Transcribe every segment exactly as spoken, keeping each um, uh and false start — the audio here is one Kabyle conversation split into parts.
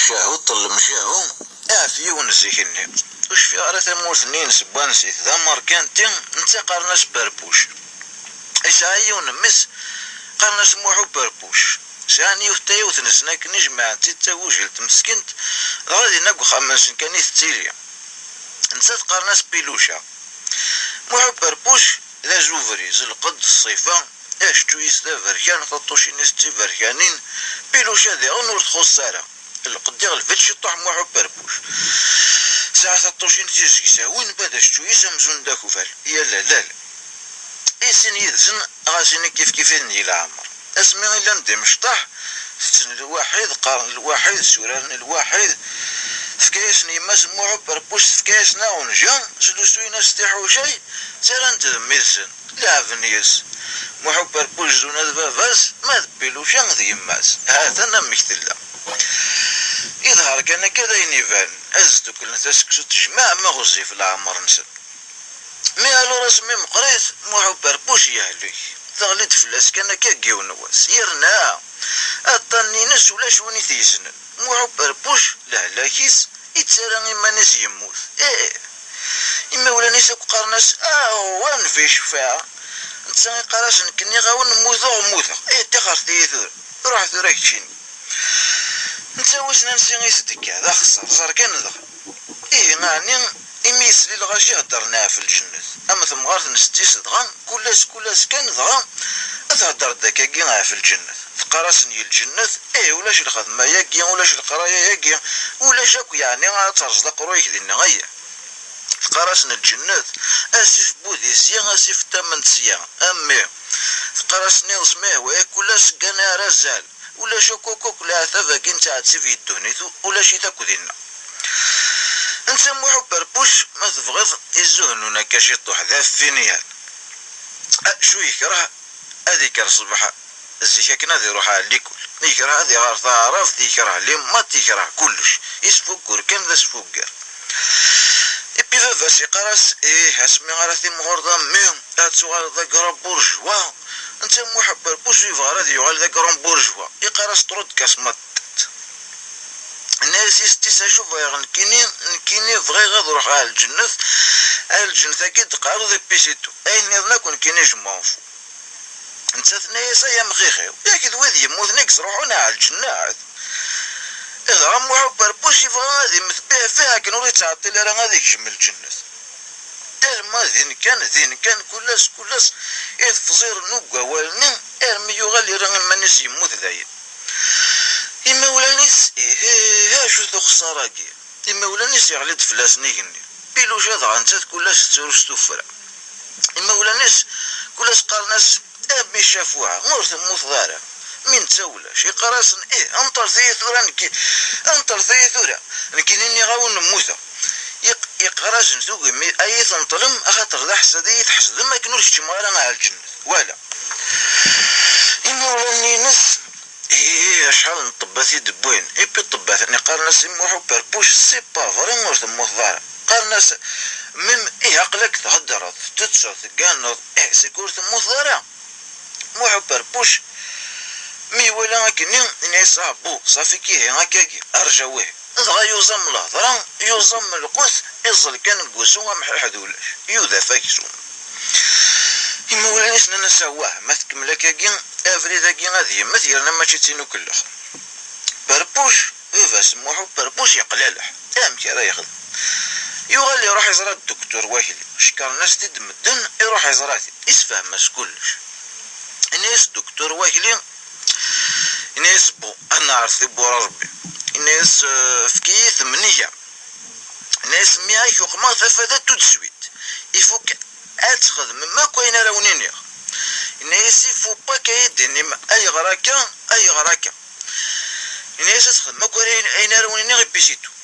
Cahu ṭṭellem cahu, iɛef yiwen zik-nni. Ur cfiɣ ara tamurt-nni-ines n wansi-t, d amerkanti, netta qqaren-as Perpuc. Yesɛa yiwen n mmi-s, qqaren-as Muḥu Perpuc. Sɛan yiwet tayawt-nsen akken i jemɛen-tt-id d tagujilt meskint, dɣa dinna deg uxxam-nsen kan i tettili. Nettat qqaren-as Piluca. Muḥu Perpuc d azubriz, lqedd, ṣṣifa, acečču-is d aberkan, taṭṭucin-is d tiberkanin. Piluca diɣen ur txuṣṣ ara. Lqedd iɣleb-itt ciṭuḥ Muḥu Perpuc. Tesɛa taṭṭucin tizegzawin, ma d acečču-is amzun d akbal. Yal alal. I sin yid-sen, ɣas ini kifkif-iten di leɛmer. Asmi i llan d imecṭaḥ, tetten lwaḥid, qqaren lwaḥid, suraren lwaḥid. Tefka-yasen yemma-s n Muḥu Perpuc, tefka-yasen aɣenja, slusuyen-as tiḥucay, ttarran-t d mmi-tsen, leɛben yes. Muḥu Perpuc zun d baba-s, ma d Piluca d yemma-s. Ha-t-an amek tella. Iḍher kan akka d ayen ibanen, ad sduklen taseksu tejmaɛ ma ɣezzif leɛmer-nsen. Mi alur asmi meqqrit, Muḥu Perpuc yehlek. Teɣli-d fell-as kan akka deg yiwen wass. Yerna aṭṭan-ines ulac win i t-yessnen. Muḥu Perpuc, lehlak-is, yettarra iman-is yemmut. Ih! Imawlan-is akk qqaren-as: "Aw, a nnbi ccfaɛ!" Netta iqqar-as: "Nekk nniɣ-awen mmuteɣ, mmuteɣ. Ih, ṭixret-iyi tura. Ruḥ tura keččini." Netta wissen ansi i s-d-tekka, d axeṣṣar, ẓer kan dɣa. Ihi, ɛni imi yesli lɣaci heddren ɣef lǧennet, am temɣart n setti-s dɣa, kul ass, kul ass kan dɣa, ad thedder-d akkagi ɣef lǧennet. Teqqar-asen i lǧennet: "Ih, ulac lxedma-yagi, ulac leqraya-yagi, ulac akk, yeɛni ad terẓeḍ aqerruy-ik dinna, aya." Teqqar-asen lǧennet: "Asif n wudi sya, asif n tament sya, a mmi." Teqqar-asen iḍes: "Ma ihwa-yak, kul ass ggan ar azal. Ulac akk, akk, akk leɛtab-agi nettɛettib i ddunit, u-, ulac-it akk dinna." Netta Muḥu Perpuc, ma tebɣiḍ, izzuhnun akka ciṭuḥ, d affinyan. Acu yekreh? Ad ikker ṣṣbeḥ zik akken ad iruḥ ɣer likul. Yekreh ad iɣer taɛrabt, yekreh limaṭ, yekreh kullec. Isfuggur kan d asfugger. Ipi baba-s iqqar-as: "Ih, asmi ara timɣur d a mmi, ad tuɣaleḍ d agrand bourgeois." Netta Muḥ Perpuc ur yebɣi ara ad yuɣal d agrand bourgeois. Iqqar-as: "Truḍ kasmat." Nna-yas i setti-s: "Acu bɣiɣ nekkini? Nekkini bɣiɣ ad ruḥeɣ ɣer lǧennet. Ar lǧennet-agi d-qqareḍ ipisitu. Ayen nniḍen akk nekkini je m'en fous." Nettat tenna-yas: "Ay amxix-iw, yak d wid yemmuten i yettruḥun ɣer lǧennet." Dɣa Muḥ Uberbuc yebɣa ad immet bih bih akken ur yettɛeṭṭil ara ad ikcem lǧennet. Alma din kan, din kan, kul ass, kul ass, i tefẓiren deg wawal-nni, armi yuɣal ira iman-is yemmut dayen. Imawlan-is, ihi, acu-t uxeṣṣar-agi? Imawlan-is yeɣli-d fell-asen igenni. Piluca dɣa nettat kul ass tettru s tuffra. Imawlan-is kul ass qqaren-as: "A mmi Cafuɛa, ur temmuteḍ ara." Mi netta ulac, iqqar-asen: "Ih, anṭret-iyi tura nekki, anṭret-iyi tura, nekkini nniɣ-awen mmuteɣ." Iq-, iqqar-asen: "Tugim ad iyi-tenṭlem, axaṭer d aḥessad i yi-tḥesdem akken ur keččmeɣ ara ɣer lǧennet." Wala. Imawlan-ines, ih, acḥal n ṭṭebbat i d-wwin. Ipi ṭṭebbat-nni qqaren-as i Muḥ Uberbuc: "C'est pas vrai, ur temmuteḍ ara." Qqaren-as: "Mim, ih, aql-ak theddreḍ, tettetteḍ, tegganeḍ, ih, c'est que ur temmuteḍ ara." Muḥ Uberbuc mi iwala akkenni, yenna-yas: "Ah, bu, ṣafi kihi, akkagi, rǧaw ihi." Dɣa yuẓam lehḍra, yuẓam lqut, iẓẓel kan deg wusu, amḥiḥ d ulac, yudaf aksum. Imawlan-is nnan-as: "Awah, ma tkemmel akkagi, abrid-agi ad yemmet, yerna mačči d tin ukellex." Berbuc, baba-s n Muḥ Uberbuc, yeqlaleḥ. Amek ara yexdem? Yuɣal iruḥ iẓra dduktur Wakli. Cekkren-as-t-id medden, iruḥ iẓra-t-id. Isfehhem-as kullec. Yenna-yas dduktur Wakli, yenna-yas: "Bu, ad neɛret tibbura Rebbi." Yenna-yas: "Eh, efk-iyi temniya." Yenna-yas: "Mi ak uqmeɣ tafada tout de suite. Il faut que ad txedmem akk ayen ara wen-iniɣ." Yenna-yas: "Il faut pas qu'ayi d-inim ayɣer akka, ayɣer akka." Yenna-yas: "Ad txedmem akk ayen, ayen ara wen-iniɣ, et puis c'est tout."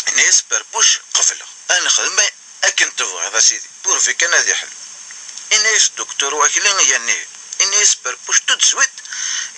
Yenna-yas Berbuc: "Qebleɣ, ad nexdem ay-, akken tebɣiḍ a sidi, pourvu kan ad iḥlu." Yenna-yas dduktur Wakli: "Yanni." Yenna-yas Berbuc: "Tout de suite."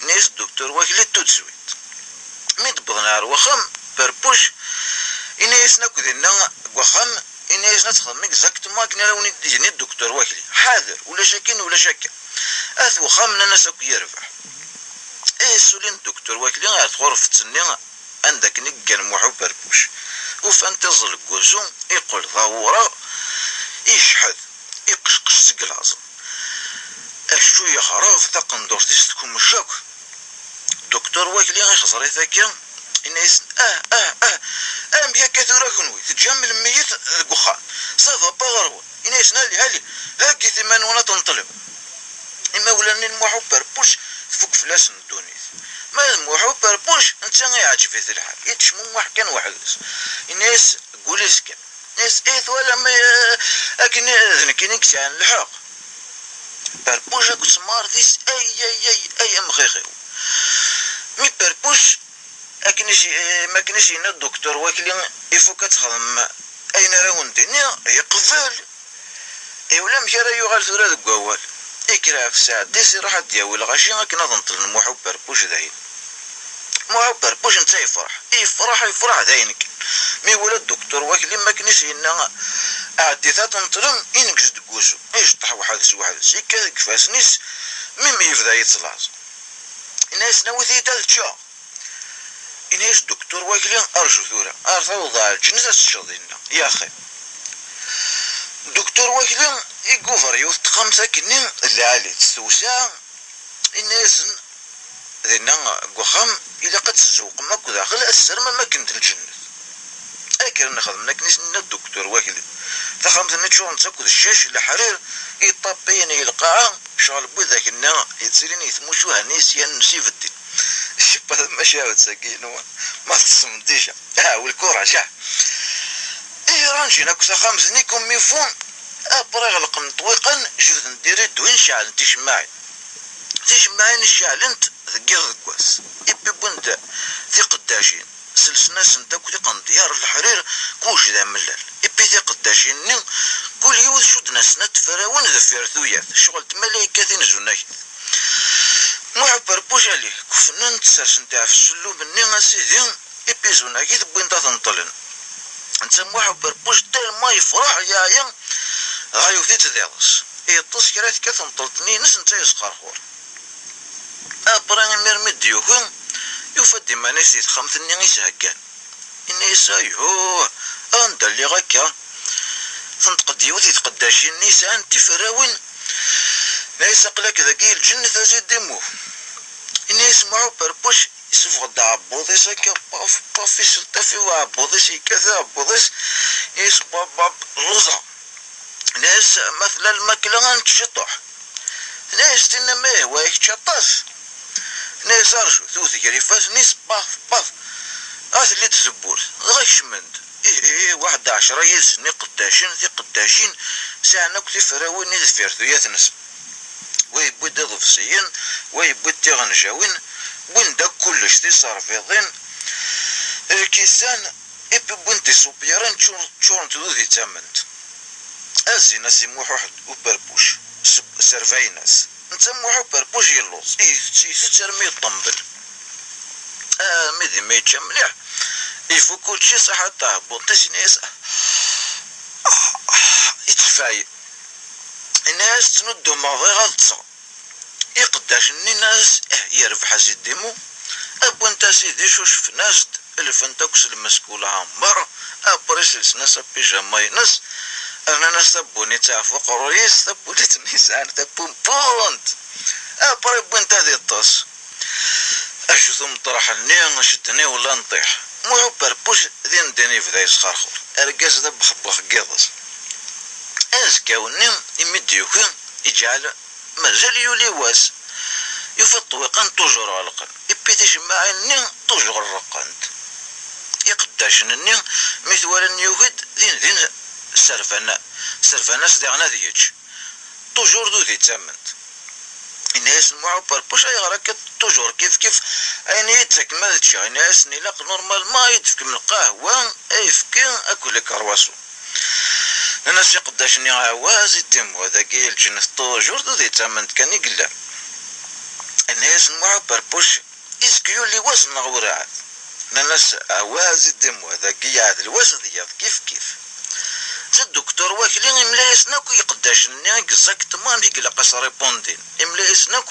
Yenna-yas dduktur Wakli: "Tout de suite." Mi d-wwḍen ɣer wexxam, Berbuc yenna-yasen akk dinna deg wexxam, yenna-yasen: "Ad txedmem exactement akken ara wen-d-yini dduktur Wakli. Ḥader, ulac akin, ulac akka." At wexxam nnan-as akk: "Yerbeḥ." Ihi ssulin dduktur Wakli ɣer tɣurfet-nni, Anda akken i yeggan Muḥ Uberbuc, ufan-t iẓẓel deg wuzu, iqqel d awuraɣ, icḥed, iqecqec seg laẓ. Acu yeɣreb, taqendurt-is tkumec akk. Duktur Wakli ixẓer-it akka, yenna-yasen: "Ah, ah, ah, amek akka tura kenwi? Teǧǧam lmeyyet deg uxxam? Ça va pas ɣer-wen?" Yenna-yasen: "Ali, ali, heggit iman-nwen ad tenṭlem." Imawlan-nni n Muḥ Uberbuc tfuk fell-asen ddunit. Ma d Muḥ Uberbuc, netta iɛǧeb-it lḥal, yettecmumuḥ kan weḥd-s. Yenna-yas deg wul-is kan. Yenna-yas: "Eh, twalam, eh, akken d nekkini i yesɛan lḥeqq." Berbuc akked temɣart-is, ay, ay, ay, ay, amxixiw. Mi Berbuc, akken i s-, eh, mi akken i s-yenna Duktur Wakli, ifuk ad texdem ayen ara wen-d-iniɣ, yeqbel. Iwla amek ara yuɣal tura deg wawal. Ikker ɣef sseɛd-is, iruḥ ad d-yawi lɣaci akken ad nṭlen Muḥ Uberbuc dayen. Muḥ Uberbuc netta yefreḥ, yefreḥ, yefreḥ dayen kan. Mi iwala Duktur Wakli, mi akken i s-yenna: "Ɛeddit ad tenṭlem", ineggez deg wusu, iceṭṭeḥ weḥd-s, weḥd-s, ikkat deg ifassen-is, mimi yebda yettlaẓ. Yenna-yasen: "Awit-iyi-d ad ččeɣ." Yenna-yas Duktur Wakli: "Rju tura, ar tawḍeḍ ɣer lǧennet ad teččeḍ dinna, yaxi." Duktur Wakli iguber yiwet n texxamt akkenni lɛali-tt tewseɛ, yenna-yasen: "Dinna deg uxxam ilaq ad tzewqem akk daxel, ad tessarmem akken d lǧennet." Akken nexdem akken i s-nenna Duktur Wakli. Taxxamt-nni ččurent akk d ccac, leḥrir, iṭapiyen i lqaɛa, ccɣel n widak-nni yettilin yetmucuhan i yisyan-nnes ibeddin. Cebba tamacahut-agi-inu, ma teṭṭsem déjà. Ah, welkuraǧ, ah. Ihi ranǧin akk taxxamt-nni comme il faut, après ɣelqen ṭṭwiqan, jebden-d iriduyen, ceɛlen ticemmaɛin. Ticemmaɛin ceɛlent deg yiḍ deg wass. Ipi wwin-d tiqeddacin, selsen-asent akk tiqendyar n leḥrir, kullec d amellal. Ipi tiqeddacin-nni, kul yiwet cudden-asen at tefrawin deffir tuyat, ccɣel n tmalaykatin zunakit. Muḥ Uberbuc ali, kufnen-t, sersen-t ɣef ssellum-nni, a sidi, ipi zunakit wwin-t ad t-neṭlen. Netta Muḥ Uberbuc tellement yefreḥ, yeɛya, dɣa yewwet-itt d iḍes. Yeṭṭes kra tekka tenṭelt-nni-ines, netta yesxerxur. Après, imir mi d-yuki, yufa-d iman-is di texxamt-nni i s-heggan. Yenna-yas: "Ayhuh, anda lliɣ akka?" Tenṭeq-d yiwet di tqeddacin-nni yesɛan tiferrawin. Yenna-yas: "Aql-ak dagi lǧennet a Zidimmu." Yenna-yas Muḥ Uberbuc, yessufeɣ-d aɛebbuḍ-is akka, paf, paf, iselṭaf i uɛebbuḍ-is, yekkat aɛebbuḍ-is, yenna-yas: "Bab, bab, lluẓeɣ." Tenna-yas: "Ma tella lmakla, ad nečč ciṭuḥ." Tenna-yas tinna: "Ma yehwa-yak, čč aṭas." Tenna-yas: "Rju." Tewwet gar ifassen-is, paf, paf, ad telli-d tewwurt, dɣa kecmen-d. Ihi, waḥed ɛecra yid-sen iqeddacen, tiqeddacin, sɛan akk tiferrawin-nni deffir tuyat-nsen. Wa yewwi-d iḍebsiyen, wa yewwi-d tiɣenjawin, wwin-d akk kullec, tiserbiḍin, lkisan, ipi wwin-d isupyarin ččur-, ččurent d udi d tamment. Azzin-as i Muḥ Uberbuc, s-, serbayen-as. Netta Muḥ Uberbuc yelluẓ, itett, itett armi yeṭṭembel. Armi d imi yečča mliḥ, ifuk učči, ṣaḥa taɛebbuḍt-is, yenna-yas: "Itfay." Yenna-yas: "Ttnuddumeɣ, bɣiɣ ad ṭṭseɣ." Iqeddacen-nni nnan-as: "Eh, yerbeḥ a Zidimmu." Wwin-t a sidi, cucfen-as-d, lfen-t akk s lmesk u lɛember, après selsen-as apijama-ines, rnan-as tabunit ɣef uqerruy-is, tabunit-nni yesɛan tapumpunt. Après wwin-t ad iṭṭes. Acu-t umeṭreḥ-nni, cedden-i wala nṭiḥ. Muḥ Uberbuc din din yebda yesxerxur. Argaz d abexbex n yiḍes. Azekka-nni, imi d-yuki, iǧɛel mazal yuli wass. Yufa ṭṭwiqan tujur ɣelqen. Ipi ticemmaɛin-nni tujur reqqent. Iqeddacen-nni, mi t-walan yuki-d, din din serfan, serfan-as diɣen ad yečč. Tujur d udi d tamment. Yenna-yasen Muḥ Uberbuc: "Ayɣer akka tujur kif kif? Ayen i yi-d-tettakem ad ččeɣ." Yenna-yasen: "Ilaq normalement ad yi-d-tefkem lqahwa, ayefki akked les croissants." Nnan-as iqeddacen-nni: "Awa a Zidimmu, dagi lǧennet tujur d udi d tamment kan i yellan." Yenna-yasen Muḥ Uberbuc: "Izg yuli wass neɣ werɛad?" Nnan-as: "Awa a Zidimmu, dagi yeɛdel wass d yiḍ kif kif." Zid Duktur Wakli imla-yasen akk i iqeddacen-nni exactement amek i ilaq ad s-ripundin. Imla-yasen akk